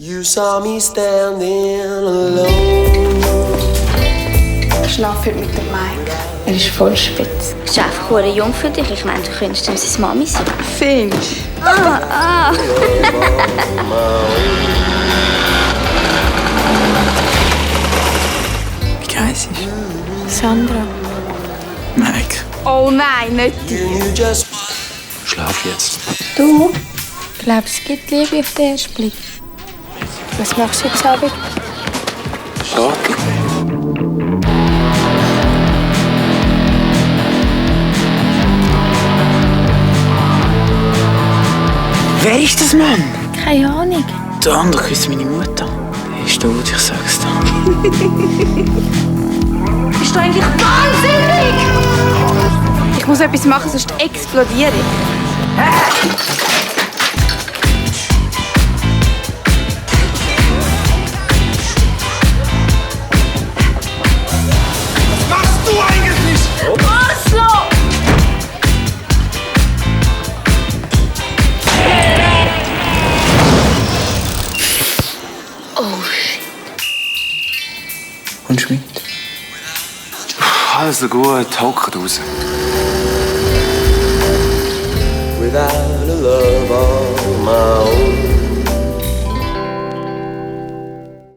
You saw me standing alone. Ich schlafe heute mit dem Mike. Er ist voll spitz. Das ist einfach verdammt jung für dich. Ich meine, du könntest dann seine Mami sein. Findest du? Wie heisst sie? Sandra. Mike. Oh nein, nicht die. You just Schlaf jetzt. Du? Glaubst du, es gibt Liebe auf den ersten Blick? Was machst du jetzt Abend? Schade. Wer ist das, Mann? Keine Ahnung. Der andere ist meine Mutter. Die ist tot, ich sag's dir. Bist du eigentlich wahnsinnig? Ich muss etwas machen, sonst explodiere ich. Was machst du eigentlich? Oslo! Kommst du mit? Also gut, hockt raus. without a love of my own.